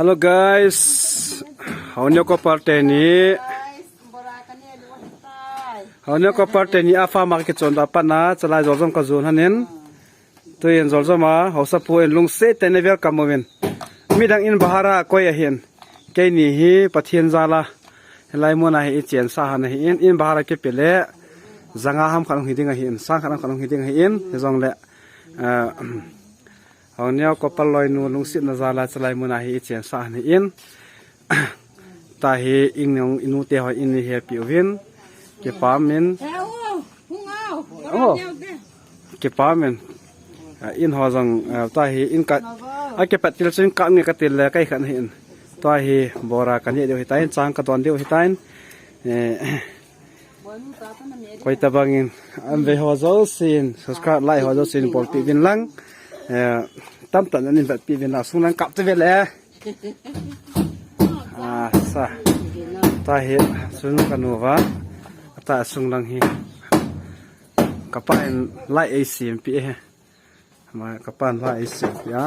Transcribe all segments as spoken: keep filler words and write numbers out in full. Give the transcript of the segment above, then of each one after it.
Hello guys, Haoneo Copper teni, Haoneo Copper teni a farm a kichon da pana, chalai jol jong ka jon hanin. Tuin jol jol ma, haosapu in lungset tah in welcome uvin. Midang in bahar a koi ahin. Keini hi Pathen jal a, hilai mun a hi i chensa ahin, in bahar a kipe le, janga ham khat hung hi ding ahin, sang khat ham khat hung hi ding ahin, hijongle, ah, Haoneo Copper loinu lungsetna jal a chalai mun a hi i chensa ahin. Tahi in nung inu te ho in ni happy uvin. Kipah in. Oh, kipah in. Ah, in ho jong, ah, tahi in ka, akipat til chun ka nge ka til le kai khan hin. Tahi bora ka ne diu hitan, chang ka don diu hitan. Eh, Koi tabang in, an ve ho jousen, subscribe, like ho jousen, bolpeh uvin lang. Eh, tamtah in vetpeh uvin lang, sung lang kap te ve le. Ah, sa. Tahi, sung ka nu va. Ata sung lang hi. Ka pa in like ei sempeh e. Ma ka pa in like ei sempeh a.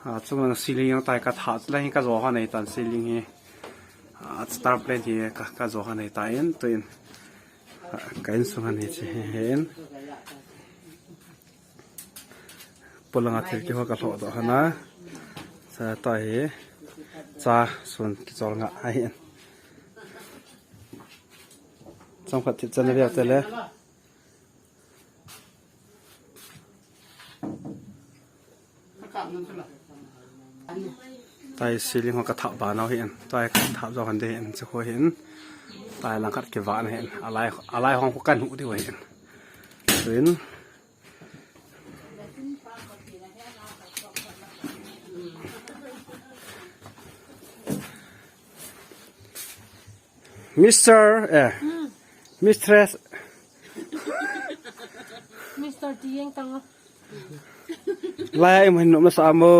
Ah, chung lang ceiling jong tahi ka thah, lang hi ka jo kha nei tan ceiling hi. Ah, star plate hi ka, ka jo kha nei tan, tuin. Ah, ka insung ahin hiche hin. Polanga thil kiho ka lhoh doh hana. Sa tahi. Cha sun kichol nga ahin. Chang phat thil chan ve te le. Tahi ceiling ho ka thah ban u ahin. Tahi ka thah jo khan de hin, chu ho hin. Tahi lang khat kivah na hin. Alai, alai hong ko kan hu diu ahin. Tuin. Mister, eh, Mistress. Mister Tieng tang. Lai mo hin nom masa mo.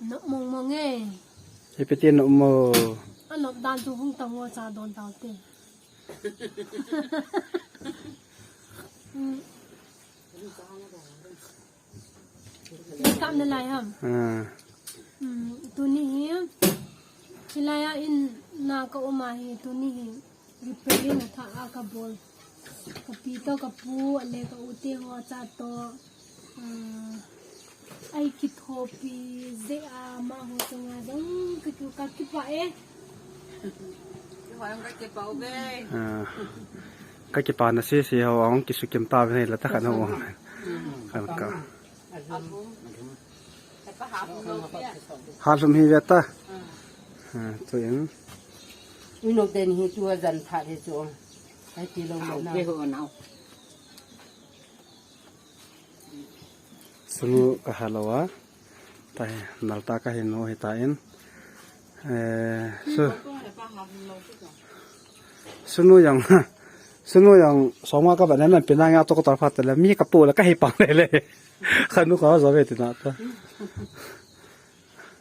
Nom mong mong e. Ipi ti nom mo. Anop dan chu hung tang o cha don tau te. Hmm. Kap na lai ham. Ah. Hmm, tuni hi. Hilai a in na ka um a hi tuni hi. Repairing a thah a ka bol. Ka pi to ka pu le ka u te ho cha to. Ah, ei kithopi jeh a amaho chunga jong ka ki, ka kipah e. Kipah jong ka kipah uve. Ah, ka kipah na sese ho jong kisukim tauve nei la ta khan ho. Khan ka. Halum hi ve ta. Ah, tuin. Inu den hi tu a jan phat hi chu. Ai ti lo lo na. Sunu ka hal uva. Tahi, nal ta ka hin u hitan. Eh, su-, sunu jong, sunu jong, soma ka ba na na pina nga to ko tar phat le, mi ka pu le ka hi pang le le. Khanu ka jo ve tina ta.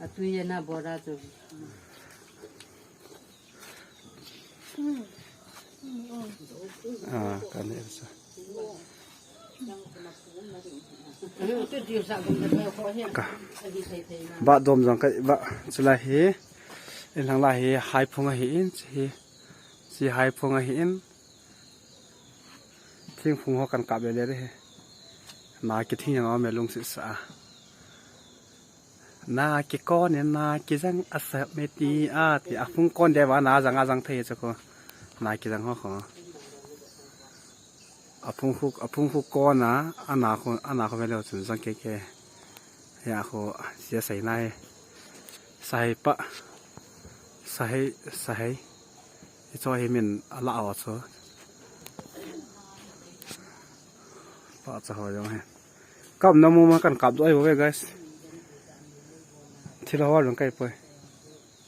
Atui ya na bora tu. Ah, ka ne sa. Ka. Ba dom jong ka, ba, chulai hi. Inlang lai hi, hai phung ahin, chi hi. Chi hai phung ahin. Thingphung ho kan kap le le hi. Na kithing jong a me lungset sa. Na kikon in na kijang a sep me ti a, ti a phung kon de va na jang a jang thei chu ko. Na kijang ho ko. A phung khu, a phung khu kon a, a na khu, a na khu ve leu chun jang ke ke. Ya khu, sia sai na he. Sai pa. Sai, sai. Hicho hi min a la a chu. Pa cha ho jong hi. Kap na mu ma kan kap doh ai ve, guys. Thil ho jong kai poi.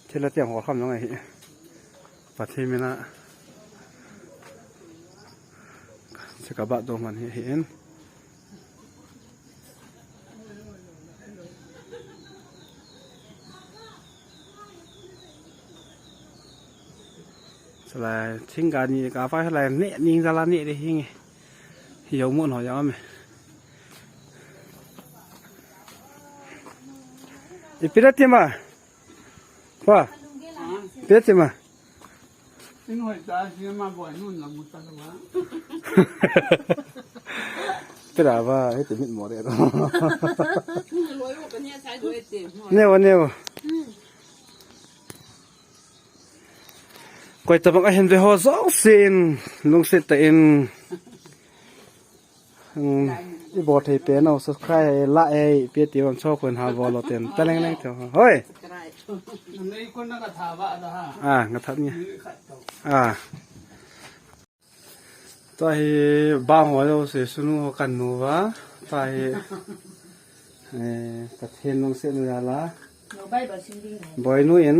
Thil a tiang ho kham jong ai hi. Pathen mina. Che ka ba do man hi hin. Salai, thing ka ni ka fa salai ne ning jala ne de hing. Yo mun ho ya me. Ipi da tima? Pa. Ipi da tima? Inhoi ta si ma boy nun la muta la. Pira ba, hiti mit mo re. Loi ro ka ne sai do ete. Newa, newa. Koi tabang ahin ve ho jouse in, lungset tah in. Um, i bol thei pen u, subscribe, like, ei, pe ti bang chok kun ha bol lo ten. Ta leng leng tho. Hoi. Nei kon na ka tha ba da ha. Ah, nga that ni. Ni khat to. Ah. Tua hi bang ho lo se sunu ho kan nu va. Tua hi, eh, Pathen lungset nu ya la. Boinu in.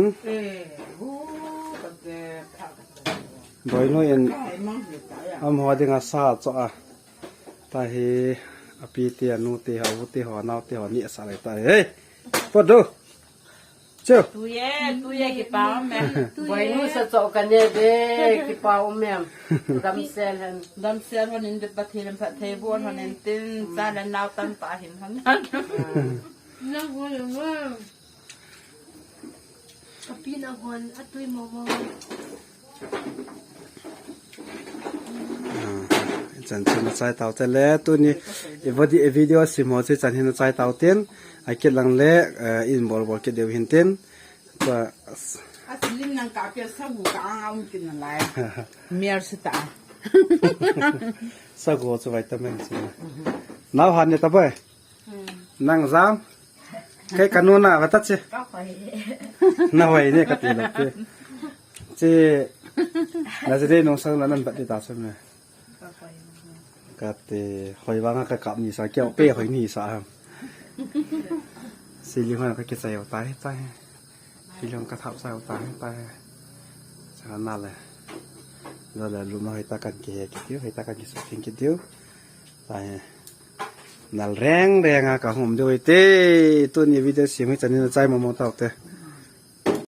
Boinu in. Am ho dinga sa cho a. Tua hi api te, anu te, ho te, ho nau te, ho ni sa lai ta. Hey! Pot do. Chu. Tuye, tuye kipa um em. Boinu sa cho ka ne de, kipa um em. Damsel hen. Damsel hon in de Pathen phatthei bol hon in tin, cha le nau tam pa hin hon. Nang hon em. Api nang hon, atui mo mo. Ah, chan chan na chai tau te le, tuni i vodi-, i video sim ho chu chan hin na chai tau tin, a kit lang le, eh, in bol bol kit deu hin tin. Tua. Aslim nang ka pe sagu ka ang ang kin na lai. Miar sita. Sagu chu vitamin si. Nau han ne ta boy. Nang jam. Kei ka nu na va ta che. Ka hoi. Na hoi ne ka ti la che. Che. Na je de nong sang la nan bat di ta che me. Ka hoi. Ka te hoi vang ka kap ni sa, keu pe hoi ni sa ham. Sili hoi ka ke sa yo ta he ta he. Sili hoi ka thap sa yo ta he ta he. Sa na le. Lo le lu ma hoi ta kan ke he ki tiu, hoi ta kan ke su king ki tiu. Ta he. Nal reng reng a ka hum deu te, tuni video sim hi chan hin na chai mo mo tau te.